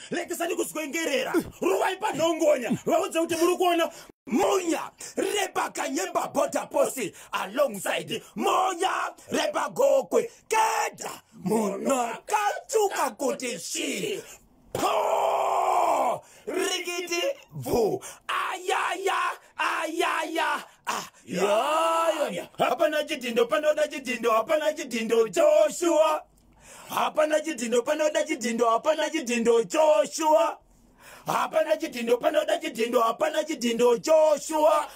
Rekesani kuzwengerera, ruvai panhongonya, vaudze kuti muri kuona Munya repaKanyemba border post alongside Munya repaGokwe. Keda munhu akatuka kuti svii po rikiti bvu ayaya ayaya ayaya. Hapana chidhindo panoda chidhindo, hapana chidhindo Joshua, hapana chidhindo panoda chidhindo, hapana chidhindo Joshua, hapana chidhindo panoda chidhindo, hapana chidhindo Joshua,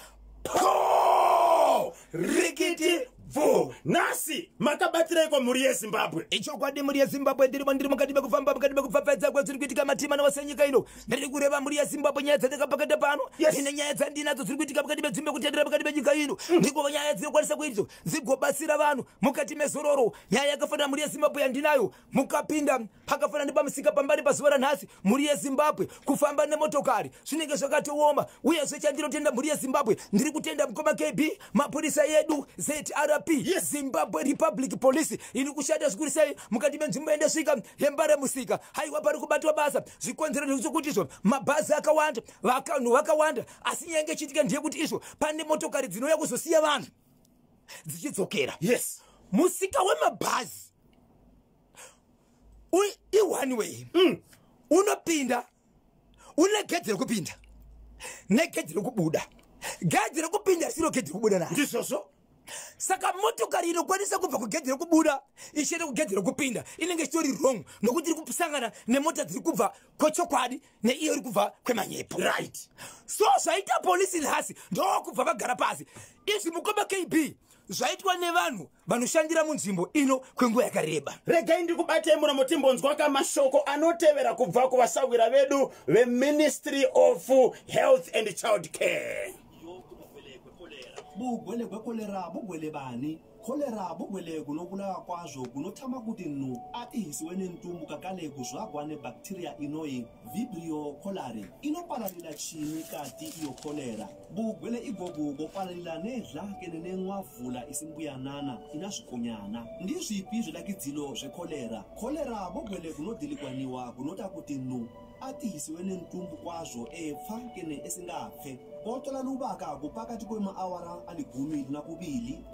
po rikiti bvu. Nhasi makabatireko, mhuri yeZimbabwe? Ichokwadi, mhuri yeZimbabwe, ndirimo, ndiri mukati mekufamba, mukati mekupfapfaidza kwezviri kuitika matima nawase ino. Ndiri kureva, mhuri yeZimbabwe, nyaya dzandakapakata pano. Ine nyaya dzandinadzo dziri kuitika mukati medzimbe kutendera mukati menyika ino. Ndiko nyaya dzinokwanisa kuitwa dzigobatsira vanhu mukati mezororo. Nyaya yakafanana, mhuri yeZimbabwe, yandinayo, mukapinda pakafanana nepamusika pambari pazuva ranhasi, mhuri yeZimbabwe, kufamba nemotokari zvinenge zvakatooma. Uyezve chandinotenda, mhuri yeZimbabwe, ndiri kutenda mukoma KB, mapurisa edu ZRP, Zimbabwe Republic Police, iri kushanda zvikuru sei mukati menzvimbo yendesvika yeMbare musika. Haiwa, pari kubatwa basa. Zvikonzero ndezvekuti izvo mabhazi akawanda, vanhu vakawanda, asi nyaya ichiitika ndeyekuti izvo pane motokari dzinouya kuzosiya vanhu dzichidzokera. Musika wemabhazi i-one way. Unopinda, une gedhi rekupinda negedhi rekubuda. Gedhi rekupinda risiro gedhi rekubuda naro. Ndizvozvo. Saka motokari inokwanisa kubva kugedhi rekubuda ichienda kugedhi rekupinda inenge ichitori wrong, nokuti iri kusangana nemota dziri kubva kwechokwadi neiyo iri kubva kwemanyepo. So zvaita polisi nhasi ndokubva vagara pasi. Izvi, mukoma KB, zvaitwa nevanhu vanoshandira munzvimbo ino kwenguva yakareba. Regai ndikubatei muromo, timbonzwa kamashoko anotevera kubva kuvasawira vedu veMinistry of Health and Child Care. Bugwele gwekholera bugwele bani? Kholera bugwele gunobulawa kwazvo gunothama kuti nhu atihisiwe nentumbu kakale kuzvagwa nebacteria inoyi Vibrio cholerae. Inopararira chini kati iyo kholera? Bugwele igogu gopararira nedla kene nenwavhula isimbuyanana ina zvikonyana. Ndizvipi zvilakidzilo zvekholera? Kholera bugwele gunodhilikwaniwa gunota kuti nhu atihisiwe nentumbu kwazvo, epfa kene esingapfe. Kotola lubaka kupakati kwemaawara ali 12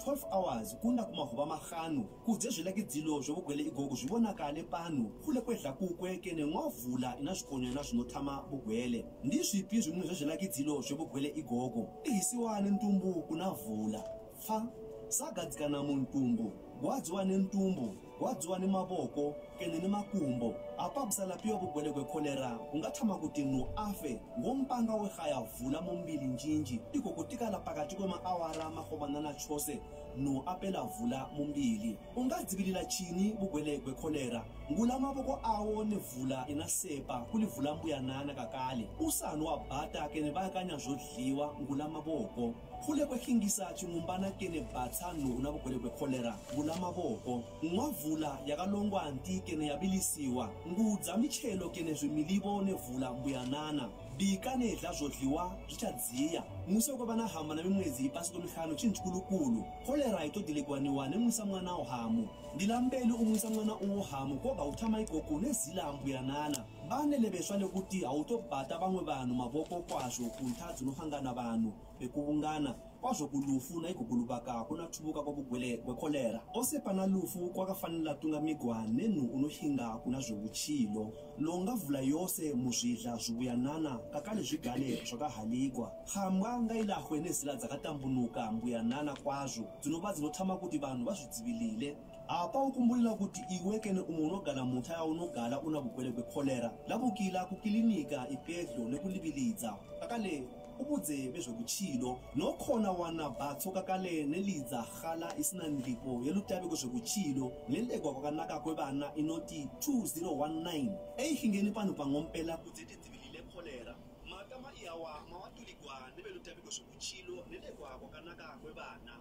12 hours kunda kumahuba mahanu kudze zvilakidzilo zvobugwele igogo zvibonakale pano kule kwedla kukwe kene nwavhula ina zvikonyana zvinothama bugwele. Ndizvipi zvimwe zvezvilakidzilo zvebugwele igogo? Ihisiwa nentumbu kuna vhula, pfa, sagadzikana muntumbu, gwadziwa nentumbu, gwadziwa nemaboko kene nemakumbo. Apa kusalapiwa bugwele kwekholera kungathama kuti nhu afe ngompanga wehaya vula mumbili njinji. Iko kutikala pakati kwemaawara mahomanana chose nhu apela vula mumbili. Ungadzibilila chini bugwele kwekholera? Ngula maboko awo nevhula inasepa kulivula mbuyanana kakale. Usanu wabhata kene bayakanya zvodliwa, ngula maboko. Kule kwehlingisa chimumbana kene bhatsa nhu una bugwele kwekholera, ngula maboko. Nwavula yakalongwa nti kene yabilisiwa. Ngudza michelo kene zvimilivo nevhula mbuyanana. Bika nedla zvodliwa zvichadziya. Musi wekuva na hama na mimwedzi pasi kwemihlanu chinhu chikulukulu. Kholera itodiligwaniwa nemwisa mwana uhamu. Ndilambeli umwisa mwana uwo hamu koga uthama igogo nezila mbuyanana. Banelebeswa lekuti awutobhata vamwe vanhu mavoko kwazvo kuntha dzinohangana vanhu bekuvungana kwazvo kulufu na igugulubaka kuna thubuka kwabugwele kwekholera. Ose pana lufu kwakafanela tungamigwa nenhu unohinga kuna zvevuchilo. Longa vula yose muzvidla zvibuyanana kakale zvigale zvakahaligwa. Hambwa ngailahwe nezila dzakatambunuka mbuyanana kwazvo dzinova dzinothama kuti vanhu vazvidzivilile. Apa ukumbulila kuti iwe kene umwe unogala muntha yaunogala una bugwele kwekholera, labukila kukilinika ipedlo nekulibilidza kakale ubudze bezvekuchilo nokhona wana bhatso kakale nelidza hala isina ndipo yelutabi kwezvekuchilo nelekwa kwakanaka kwevana inoti 2019. Eihingeni pano pangompela kudze tidzivilile kholera. Matama iyawa mawatuligwa nebelutabi kwezvekuchilo nelekwa kwakanaka kwevana.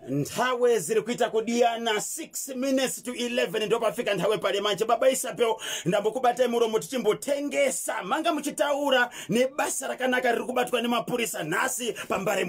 Nthawe ziri kuita kudiyana 6 minutes to 11, ndopafika nthawe pale manje. Baba Isabel, ndambokubatai muromo tichimbotengesa. Manga muchitaura nebasa rakanaka riri kubatwa nemapurisa nhasi paMbare.